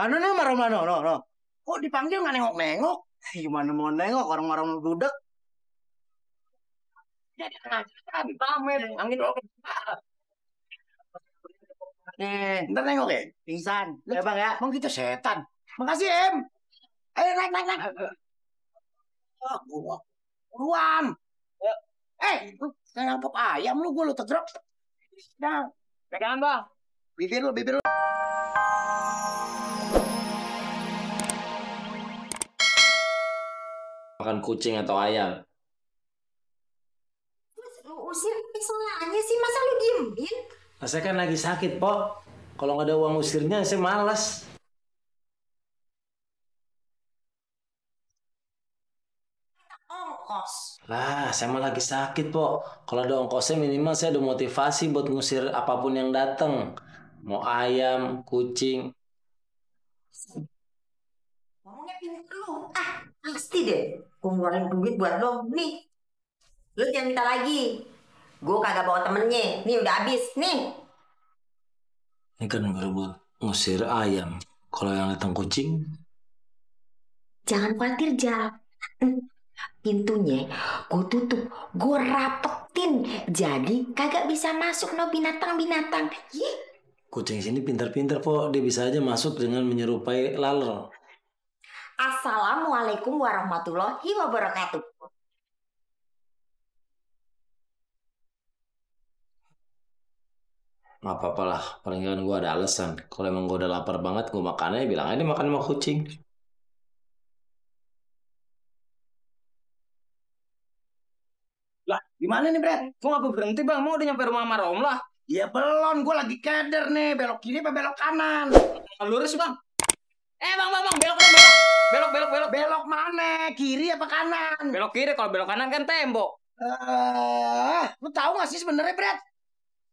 Anu nih marah no. Kok dipanggil nggak nengok-nengok? Gimana mau nengok orang-orang budek? Jadi kan pamer angin oke. Nih, ntar nengok ya, pingsan. Ya bang ya, emang kita setan. Makasih em. Ayo naik. Buruan. Kayak pop ayam lu, gue lu tegrep. Nah, pegangan bang. Bibir lu. Makan kucing atau ayam? Lu usir pesenannya sih, masa lu diemin? Nah, saya kan lagi sakit, Pok. Kalau nggak ada uang usirnya, saya malas. Ongkos. Lah, saya mah lagi sakit, Pok. Kalau ada ongkosnya minimal saya ada motivasi buat ngusir apapun yang datang. Mau ayam, kucing. Ngomongnya pintar lu. Pasti deh. Gue ngeluarin duit buat lo. Nih. Lu jangan minta lagi. Gue kagak bawa temennya. Nih udah habis. Nih. Ini kan baru buat ngusir ayam. Kalau yang datang kucing, Jangan khawatir, Jal. Pintunya gue tutup. Gue rapetin. Jadi kagak bisa masuk no binatang-binatang. Yih. kucing sini pintar-pintar, Pok. Dia bisa aja masuk dengan menyerupai laler. Assalamualaikum warahmatullahi wabarakatuh. Nggak apa-apa lah, paling nggak gue ada alasan. Kalau emang gue udah lapar banget, gue makannya bilang aja makan sama kucing. Lah, gimana nih, Bret? Kok nggak berhenti bang? Mau udah nyampe rumah Marom lah. Ya belum, gue lagi keder nih. Belok kiri apa belok kanan? Lurus bang. Bang, belok. Belok mana? Kiri apa kanan? Belok kiri, kalau belok kanan kan tembok. Lu tahu gak sih sebenarnya, Bret?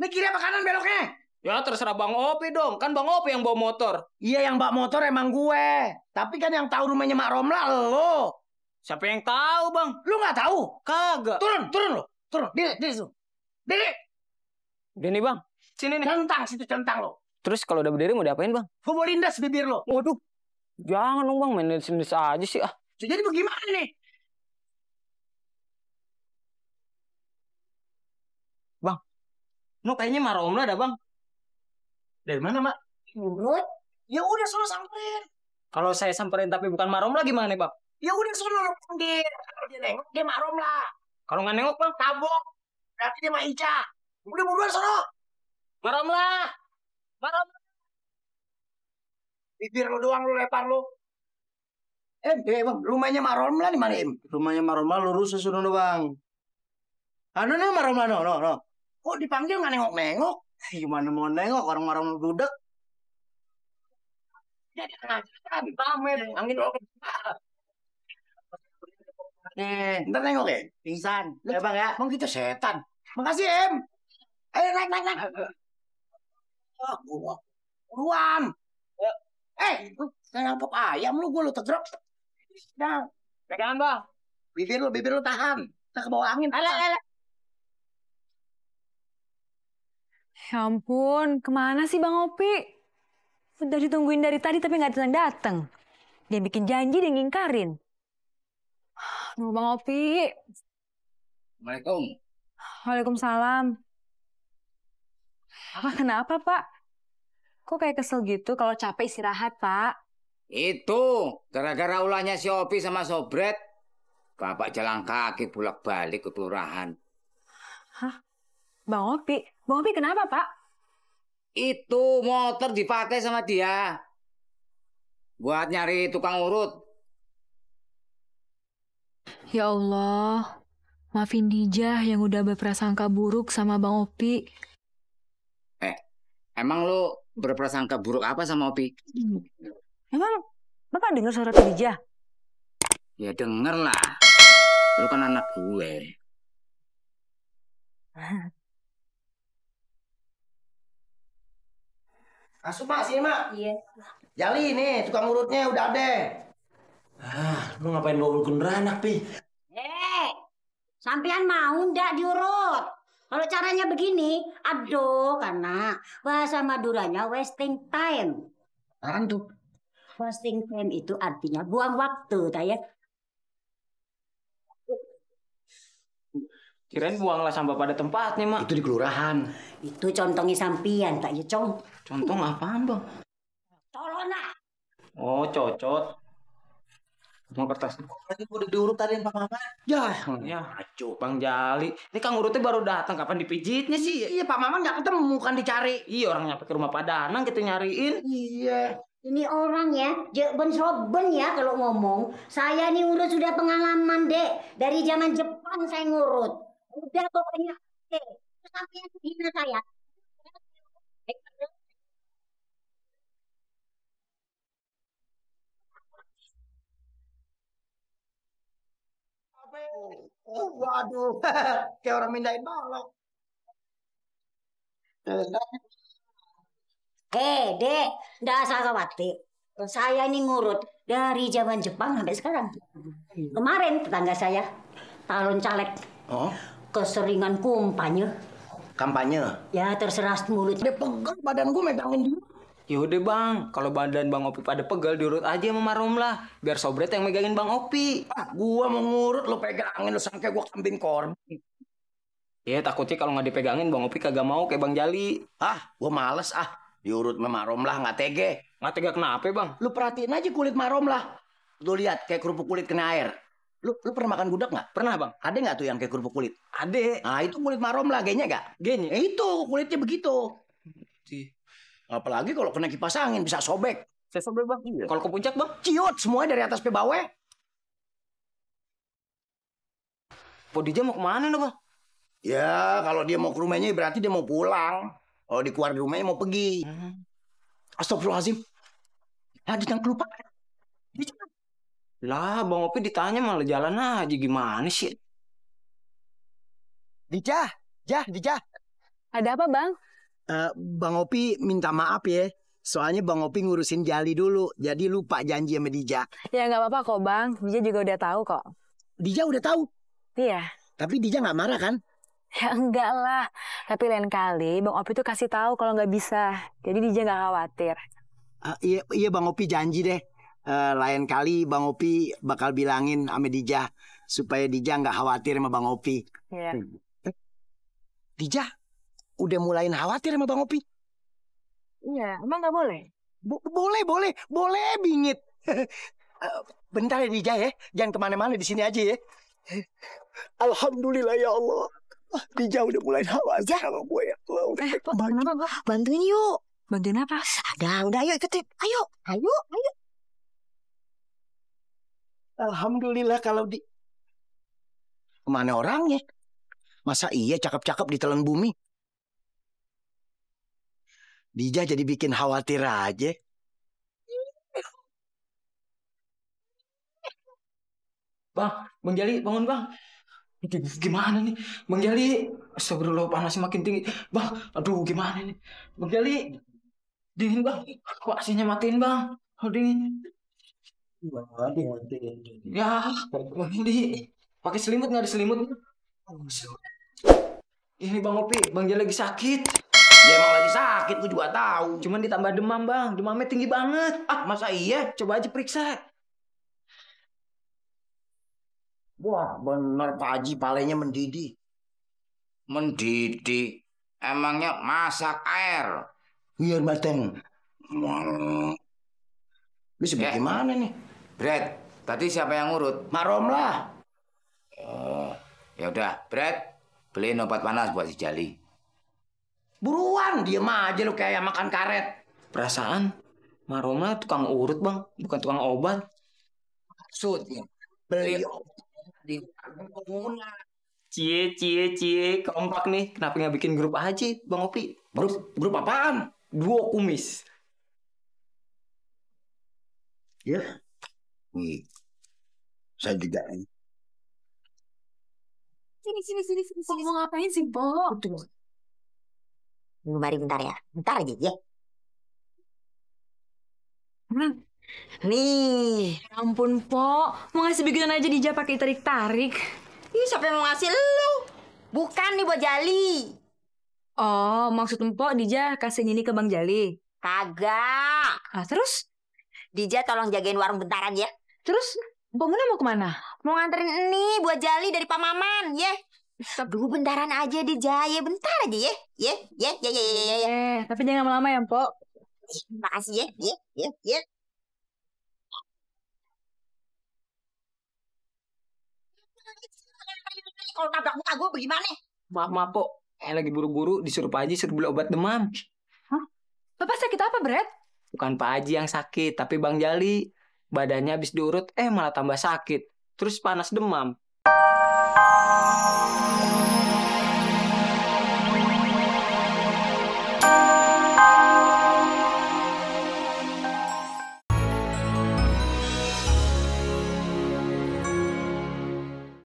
Ini kiri apa kanan beloknya? Ya terserah Bang Opi dong, kan Bang Opi yang bawa motor. Iya, yang bawa motor emang gue. Tapi kan yang tahu rumahnya Mak Romla lo. Siapa yang tahu bang? Lu nggak tahu? Kagak. Turun lo. Turun. Diri. Udah nih bang, sini nih. Centang lo. Terus kalau udah berdiri mau diapain bang? Gue mau lindas bibir lo. Waduh, jangan dong bang, main sini aja sih ah. Jadi bagaimana nih? Bang, lu kayaknya Maromla ada bang. Dari mana, Mak? Urut. Ya udah suruh samperin. Kalau saya samperin tapi bukan Maromla gimana bang? Ya udah suruh lo panggil. Kalau dia nengok dia Mak Romla. Kalau nggak nengok bang, Tabok. Berarti dia Mak Ica. Udah buruan sono. Maromla. Bibir lo doang lo lepar lo. Bang, rumahnya Mak Romla di mana, Em? Rumahnya Mak Romla lurus sesudah lo, Bang. Anu nih Mak Romla no. Kok dipanggil nggak nengok-nengok? Gimana mau nengok orang-orang budek? Jadi kan pamer angin oke. Nih, ntar nengok ya, pingsan. Ya bang ya, emang kita setan. Makasih em. Ayo naik. Buruan. Kayak pop ayam lu, gue lu tegrep. Nah, Pegangan bang. bibir lu tahan. Kita ke bawah angin. Alah. Ya ampun, kemana sih Bang Opi? Udah ditungguin dari tadi tapi nggak datang. Dia bikin janji, dia ngingkarin. Aduh, Bang Opi. Assalamualaikum. Waalaikumsalam. Kenapa, Pak? Kok kayak kesel gitu kalau capek istirahat, Pak? Itu gara-gara ulahnya si Opi sama Sobret. Bapak jalan kaki bolak-balik ke kelurahan. Hah? Bang Opi? Bang Opi kenapa, Pak? Itu motor dipakai sama dia buat nyari tukang urut. Ya Allah, maafin Dijah yang udah berprasangka buruk sama Bang Opi. Emang lu berprasangka buruk apa sama Opi? Emang Bapak dengar suara Dijah? Ya denger lah. Lu kan anak gue. Asup mak, sini mak. Iya. Jali nih, tukang urutnya udah ada. Lu ngapain bawa beranak, Pi? Sampean mau ndak diurut? Kalau caranya begini, aduh, karena bahasa Maduranya wasting time. Apaan tuh? Wasting time itu artinya buang waktu, tak ya? Kirain buanglah sampah pada tempatnya, Mak. Itu di kelurahan. Itu contohnya sampian, tak ya, Cong? Contoh apaan, Bang? Tolong nak. Oh, cocot. Mau kertas. Lagi udah diurut tadi Pak Mamat. Ya, acuh Bang Jali. Ini Kang Urutnya baru datang, kapan dipijitnya sih? Iya, Pak Mamat nggak ketemu, kan dicari. Iya, orang nyampe ke rumah Pak Danang kita nyariin. Iya. Ini orang ya, jeben soben ya kalau ngomong. Saya nih udah sudah pengalaman, Dek. Dari zaman Jepang saya ngurut. Udah pokoknya, Dek. Sampai hina saya. Waduh, kayak orang mindahin balok. Dek, nggak usah khawatir. Saya ini ngurut dari zaman Jepang sampai sekarang. Kemarin tetangga saya, calon caleg, Oh, keseringan kampanye. ya terserah mulut. Dia pegal badan gue megangin dia. Yaudah Bang, kalau badan Bang Opi pada pegal diurut aja sama Marom lah. Biar Sobret yang megangin Bang Opi. Gua mau ngurut lo pegangin lo sangka gua kambing korban. Ya takutnya kalau nggak dipegangin Bang Opi kagak mau kayak Bang Jali. Gua males diurut sama Marom lah nggak tege. Nggak tega kenapa Bang? Lu perhatiin aja kulit Marom lah. Lu lihat kayak kerupuk kulit kena air. Lu pernah makan gudeg nggak? Pernah Bang? Ada nggak tuh yang kayak kerupuk kulit? Ade. Nah itu kulit Marom lah, genya nggak? Genya. Itu kulitnya begitu. Sih. Apalagi kalau kena kipas angin bisa sobek. Saya sobek Bang. Iya. Kalau ke puncak Bang? Ciut semuanya dari atas ke bawah. Podija mau kemana nih Bang? Ya kalau dia mau ke rumahnya berarti dia mau pulang. Kalau di keluar rumahnya mau pergi. Astagfirullahaladzim. Ada yang kelupaan. Lah Bang Opi ditanya malah jalan aja gimana sih? Dijah. Ada apa, Bang? Bang Opi minta maaf ya. Soalnya Bang Opi ngurusin Jali dulu. Jadi lupa janji sama Dija. Ya nggak apa-apa kok, Bang. Dija juga udah tahu kok. Dija udah tahu. Iya. Tapi Dija nggak marah kan? Ya enggak lah. Tapi lain kali Bang Opi tuh kasih tahu kalau nggak bisa. Jadi Dija nggak khawatir. Iya Bang Opi janji deh. Lain kali Bang Opi bakal bilangin sama Dija. Supaya Dija nggak khawatir sama Bang Opi. Iya. Dija udah mulain khawatir sama Bang Opi. Iya, emang nggak boleh? Boleh bingit. Bentar ya Dija ya. Jangan kemana-mana di sini aja ya. Alhamdulillah ya Allah. Dija udah mulai khawatir sama gue ya Allah. Bantuin yuk. Bantuin apa? Udah, ayo ikutin. Ayo. Alhamdulillah kalau di... Kemana orangnya? Masa iya cakep-cakep ditelan bumi? Dija jadi bikin khawatir aja. Bang Jali bangun Bang. Gimana nih? Bang Jali, astagfirullah panasnya makin tinggi. Bang, aduh gimana nih? Bang Jali, dingin Bang. Kok AC-nya matiin Bang? Oh dingin. Ya, Bang Jali. Pakai selimut nggak ada selimut? Ini Bang Opi, Bang Jali lagi sakit. Ya emang lagi sakit, gue juga tahu. Cuman ditambah demam Bang, demamnya tinggi banget. Masa iya? Coba aja periksa. Wah, bener Pak Haji, palenya mendidih. Mendidih. Emangnya masak air. Biar mateng. Lu sebut gimana nih? Brad, tadi siapa yang ngurut? Marom lah. Ya udah, Brad, beliin obat panas buat si Jali. Buruan, diem aja lu kayak makan karet. Perasaan Maroma tukang urut Bang, bukan tukang obat. Maksudnya beli obat di komunal. Cie, kompak nih. Kenapa nggak bikin grup aja, Bang Opi? Grup apaan? Duo kumis. Ya. Nih. Saya juga. Sini. Mau ngapain sih, Po? Tunggu mari bentar ya. Bentar aja ya. Nih. Ya ampun, Po. Mau ngasih begituan aja Dija pakai tarik-tarik. Ih, siapa yang mau ngasih lu? Bukan nih buat Jali. Oh, maksud Empok Dija kasih ini ke Bang Jali? Kagak. Ah, terus? Dija tolong jagain warung bentaran ya. Terus Mbak Muna mau kemana? Mau nganterin ini buat Jali dari Pak Maman, ya. Dulu bentaran aja Dija, ya bentar aja ya. Ya. Tapi jangan lama-lama ya, Mpok. Makasih ya. Kalau tabrak muka gue bagaimana? Maaf, Pok. Lagi buru-buru disuruh Pak Haji suruh beli obat demam. Bapak sakit apa, Brad? Bukan Pak Haji yang sakit, tapi Bang Jali. Badannya habis diurut, malah tambah sakit. Terus panas demam.